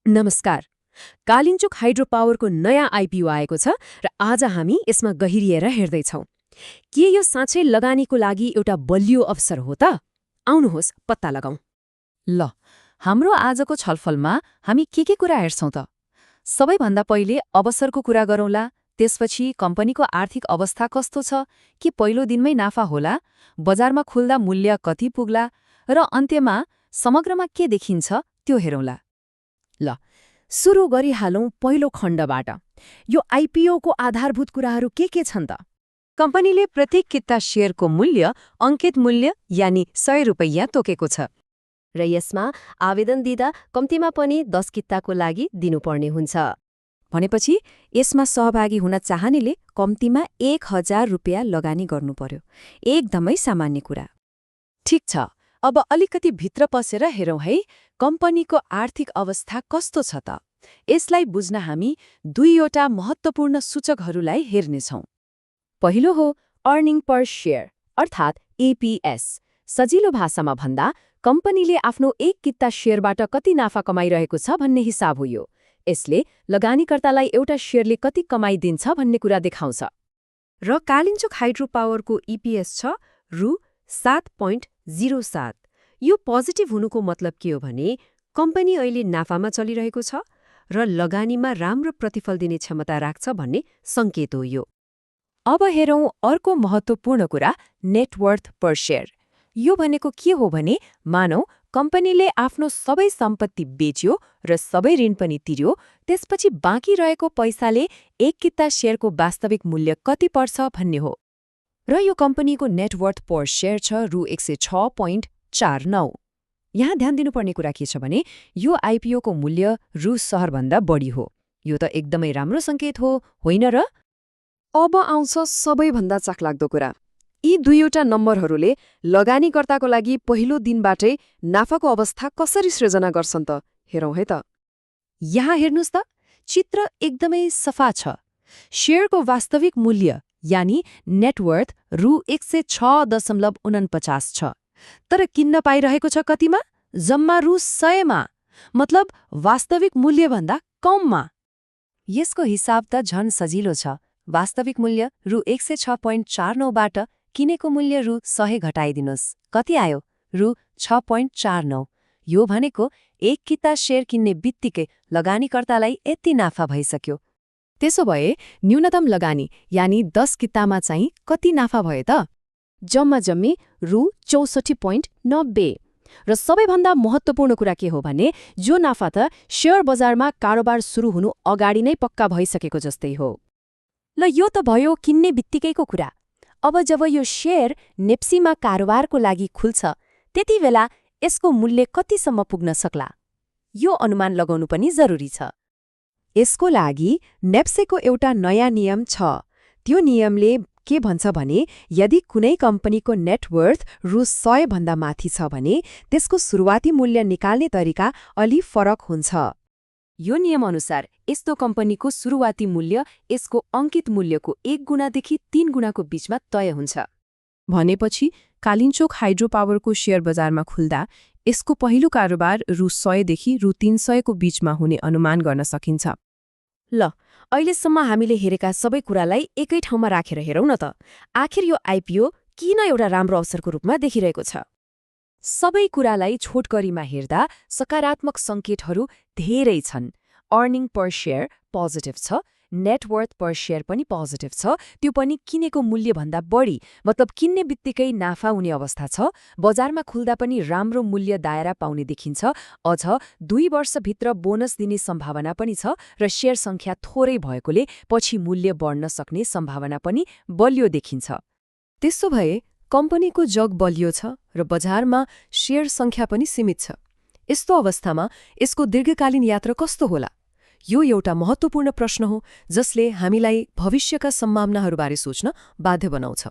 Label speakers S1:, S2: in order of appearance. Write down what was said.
S1: नमस्कार। कालिन्चोक हाइड्रो पावरको नयाँ आइपिओ आएको छ र आज हामी यसमा गहिरिएर हेर्दैछौँ। के यो साँच्चै लगानीको लागि एउटा बलियो अवसर हो त? आउनुहोस् पत्ता लगाउँ।
S2: ल, हाम्रो आजको छलफलमा हामी के कुरा हेर्छौँ त? सबैभन्दा पहिले अवसरको कुरा गरौँला, त्यसपछि कम्पनीको आर्थिक अवस्था कस्तो छ, कि पहिलो दिनमै नाफा होला, बजारमा खुल्दा मूल्य कति पुग्ला र अन्त्यमा समग्रमा के देखिन्छ त्यो हेरौँला।
S1: ल, सुरु गरिहालौँ पहिलो खण्डबाट। यो आइपिओको आधारभूत कुराहरू के छन् त?
S2: कम्पनीले प्रत्येक किता शेयरको मूल्य अङ्कित मूल्य यानि 100 रुपैयाँ तोकेको छ
S1: र यसमा आवेदन दिँदा कम्तीमा पनि 10 किताको लागि दिनुपर्ने हुन्छ।
S2: भनेपछि यसमा सहभागी हुन चाहनेले कम्तीमा 1000 रुपियाँ लगानी गर्नु पर्यो। एकदमै सामान्य कुरा। ठिक छ, अब अलिकति भित्र पसेर हेरौँ है, कम्पनीको आर्थिक अवस्था कस्तो छ त? यसलाई बुझ्न हामी दुईवटा महत्त्वपूर्ण सूचकहरूलाई हेर्नेछौँ।
S1: पहिलो हो अर्निङ पर शेयर अर्थात् एपीएस। सजिलो भाषामा भन्दा कम्पनीले आफ्नो एक किता शेयरबाट कति नाफा कमाइरहेको छ भन्ने हिसाब हो यो। यसले लगानीकर्तालाई एउटा शेयरले कति कमाइ दिन्छ भन्ने कुरा देखाउँछ।
S2: र कालिन्चोक हाइड्रो पावरको इपीएस छ रु 7.07।
S1: यो पोजिटिभ हुनुको मतलब के हो भने कम्पनी अहिले नाफामा चलिरहेको छ र लगानीमा राम्रो प्रतिफल दिने क्षमता राख्छ भन्ने सङ्केत हो यो।
S2: अब हेरौँ अर्को महत्त्वपूर्ण कुरा, नेटवर्थ पर शेयर। यो भनेको के हो भने मानौ कम्पनीले आफ्नो सबै सम्पत्ति बेच्यो र सबै ऋण पनि तिर्यो, त्यसपछि बाँकी रहेको पैसाले एक किता शेयरको वास्तविक मूल्य कति पर्छ भन्ने हो। र यो कम्पनीको नेटवर्थ पर शेयर छ रु 106.49। यहाँ ध्यान दिनुपर्ने कुरा के छ भने यो आइपिओको मूल्य रु 100 बढी हो। यो त एकदमै राम्रो सङ्केत हो, होइन र?
S3: अब आउँछ सबैभन्दा चाखलाग्दो कुरा। यी दुईवटा नम्बरहरूले लगानीकर्ताको लागि पहिलो दिनबाटै नाफाको अवस्था कसरी सृजना गर्छन् त? हेरौँ है त।
S2: यहाँ हेर्नुहोस् त, चित्र एकदमै सफा छ। शेयरको वास्तविक मूल्य यानि नेटवर्थ रु 106.49 छ, तर किन्न पाइरहेको छ कतिमा? जम्मा रु 100मा, मतलब वास्तविक मूल्यभन्दा कममा। यसको हिसाब त झन सजिलो छ। वास्तविक मूल्य रु 106.49बाट किनेको मूल्य रु 100 घटाइदिनुहोस्, कति आयो? रु 6.49। यो भनेको एक किता शेयर किन्ने बित्तिकै लगानीकर्तालाई यति नाफा भइसक्यो।
S1: त्यसो भए न्यूनतम लगानी यानि 10 कितामा चाहिँ कति नाफा भयो त? जम्मा जम्मी रु 64.90। र सबैभन्दा महत्त्वपूर्ण कुरा के हो भने जो नाफा त शेयर बजारमा कारोबार सुरु हुनु अगाडि नै पक्का भइसकेको जस्तै हो।
S2: ल, यो त भयो किन्ने बित्तिकैको कुरा। अब जब यो शेयर नेप्सीमा कारोबारको लागि खुल्छ, त्यति बेला यसको मूल्य कतिसम्म पुग्न सक्ला? यो अनुमान लगाउनु पनि जरुरी छ।
S4: यसको लागि नेप्सेको एउटा नयाँ नियम छ। त्यो नियमले के भन्छ भने यदि कुनै कम्पनीको नेटवर्थ रु 100 भन्दा माथि छ भने त्यसको सुरुवाती मूल्य निकाल्ने तरिका अलि फरक हुन्छ।
S2: यो नियमअनुसार यस्तो कम्पनीको सुरुवाती मूल्य यसको अङ्कित मूल्यको 1 गुणादेखि 3 गुणाको बीचमा तय हुन्छ।
S5: भनेपछि कालिन्चोक हाइड्रो पावरको शेयर बजारमा खुल्दा यसको पहिलो कारोबार रु 100 देखि रु 300 को बीचमा हुने अनुमान गर्न सकिन्छ।
S1: ल, अहिलेसम्म हामीले हेरेका सबै कुरालाई एकै ठाउँमा राखेर हेरौँ न त। आखिर यो आइपिओ किन एउटा राम्रो अवसरको रूपमा देखिरहेको छ?
S2: सबै कुरालाई छोटकरीमा हेर्दा सकारात्मक सङ्केतहरू धेरै छन्। अर्निङ पर शेयर पोजिटिभ छ, नेटवर्थ पर शेयर पनि पोजिटिभ छ, त्यो पनि किनेको मूल्यभन्दा बढी, मतलब किन्ने बित्तिकै नाफा हुने अवस्था छ। बजारमा खुल्दा पनि राम्रो मूल्य दायरा पाउने देखिन्छ। अझ 2 वर्षभित्र बोनस दिने सम्भावना पनि छ र शेयर सङ्ख्या थोरै भएकोले पछि मूल्य बढ्न सक्ने सम्भावना पनि बलियो देखिन्छ।
S3: त्यसो भए कम्पनीको जग बलियो छ र बजारमा शेयर सङ्ख्या पनि सीमित छ। यस्तो अवस्थामा यसको दीर्घकालीन यात्रा कस्तो होला? यो एउटा महत्त्वपूर्ण प्रश्न हो जसले हामीलाई भविष्यका सम्भावनाहरूबारे सोच्न बाध्य बनाउँछ।